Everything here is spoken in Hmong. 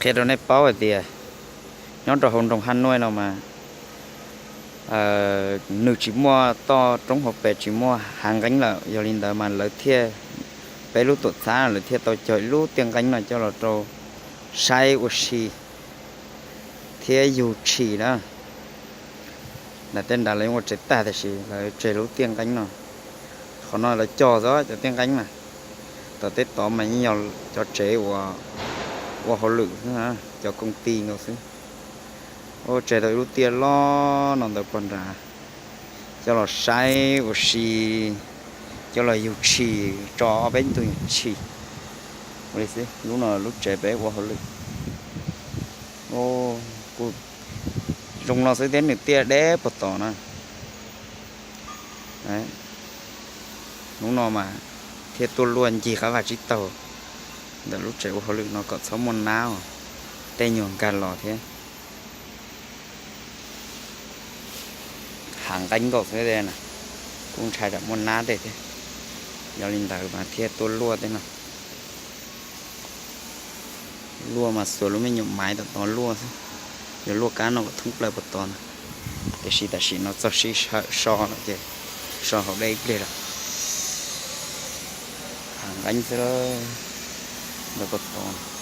Qhia rau nej paub hais tias nyob rau hauv nroog Haj Nuaj no mas nws tsis muaj toj roob hauv pes, tsis muaj hav nqeeb lawm, yog li ntawd mas lawv thiaj, peb lub tuam txhab lawv thiaj tau cog ib lub tiaj nqeeb no coj los rau saib ua si thiab yug tshis na. Nram tej nrad lawv yeej ua tsev tag tiam sis lawv tseg lub tiaj nqeeb no. Qhov no lawv cog xwb cov tiaj nqeeb na. Tom tej tod mas yeej yog cov tsev uas ua hauj lwm xwb, cov koom ti nkaus xwb. Ua tseg tau ib lub tiaj loj no ntawd pog nrad, coj los saib ua si, coj los yug tshis, tso ob peb tug tshis. Ua li xwb, lub no lub tsev peb ua hauj lwm. Kuj zoo no xwb thiab nws tiaj deb puag tod na. Hnub no mas thiaj tuaj luaj ncig qab vaj tsib taug ntawm lub tsev ua hauj lwm no kom txhob muaj nab os, tej nyuag nkag los thiab. Hav nqeeb nkaus xwb na, kuj ntshai tsam muaj nab tej thiab. Yog li ntawd mas thiaj tuaj luaj tej no. Luaj mas xuas lub me nyuam maiv tom tod luaj xwb, yog luaj kab no kom thoob plaws puag tod ntag. Tiam sis tam sim no txog sij hawm so lawm ces so hauv dej ib pliag lawm. Hav nqeeb xwb ntawd puag tod.